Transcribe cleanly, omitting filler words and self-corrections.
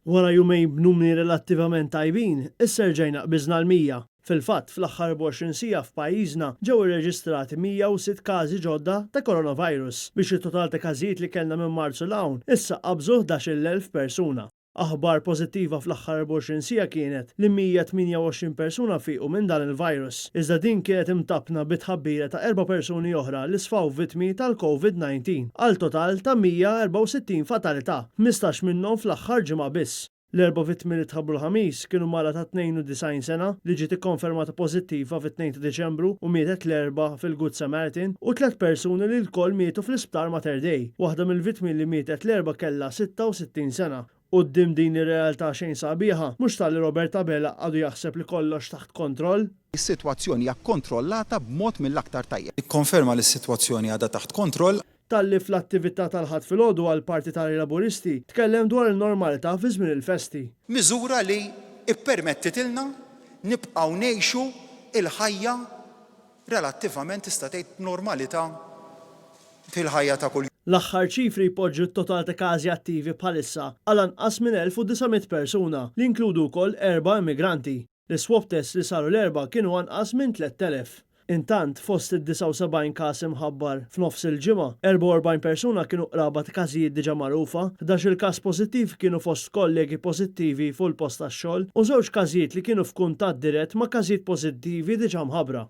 Wara jumejn b'numri relattivament tajbin, issa rġajna qbiżna l-100. Fil-fatt, fl-aħħar 24 siegħa f'pajjiżna ġew irreġistrati 106 każi ġodda ta' coronavirus, biex it-total ta' każijiet li kellna minn Marzu 'l hawn issa qabżu 11,000 persuna. Aħbar pożittiva fl-aħħar 24 siegħa kienet li 128 persuna fiequ minn dan il-virus, iżda din kienet imtappna bi tħabbira ta' erba' persuni oħra li sfaw vittmi tal-Covid 19, għal total ta' 164 fatalità, 15 minnhom fl-aħħar ġimgħa biss. L-erba' vittmi li tħabbru l-Ħamis kienu mara ta' 92 sena li ġiet ikkonfermata pożittiva fit-2 ta' Diċembru u mietet l-Erbgħa fil-Good Samaritan u tliet persuni li lkoll mietu fl-Isptar Mater Dei. Waħda mill-vittmi li mietet l-Erbgħa kellha 66 sena. Quddiem din ir-realtà xejn sabiħa, mhux talli Robert Abela għadu jaħseb li kollox taħt kontroll. Is-sitwazzjoni hija kkontrollata b'mod mill-aktar tajjeb. Nikkonferma li s-sitwazzjoni għadha taħt kontroll. Talli fl-attività tal-Ħadd filgħodu għall-partitarji Laburisti tkellem dwar in-normalità fi żmien il-festi. Miżura li ppermettitilna nibqgħu ngħixu l-ħajja relattivament tista' tgħid b'normalità fil-ħajja ta' kuljum. L-aħħar ċifri jpoġġu t-total ta' każi attivi bħalissa għal anqas minn 1,900 persuna, li jinkludu wkoll erba' immigranti. L-iswab tests li saru l-Erbgħa kienu anqas minn 3,000. Intant, fost id-79 każ imħabbar f'nofs il-ġimgħa, 44 persuna kienu qraba ta' każijiet diġà magħrufa, ħdax-il każ pożittiv kienu fost kollegi pożittivi fuq il-post tax-xogħol u żewġ każijiet li kienu f'kuntatt dirett ma' każijiet pożittivi diġà mħabbra.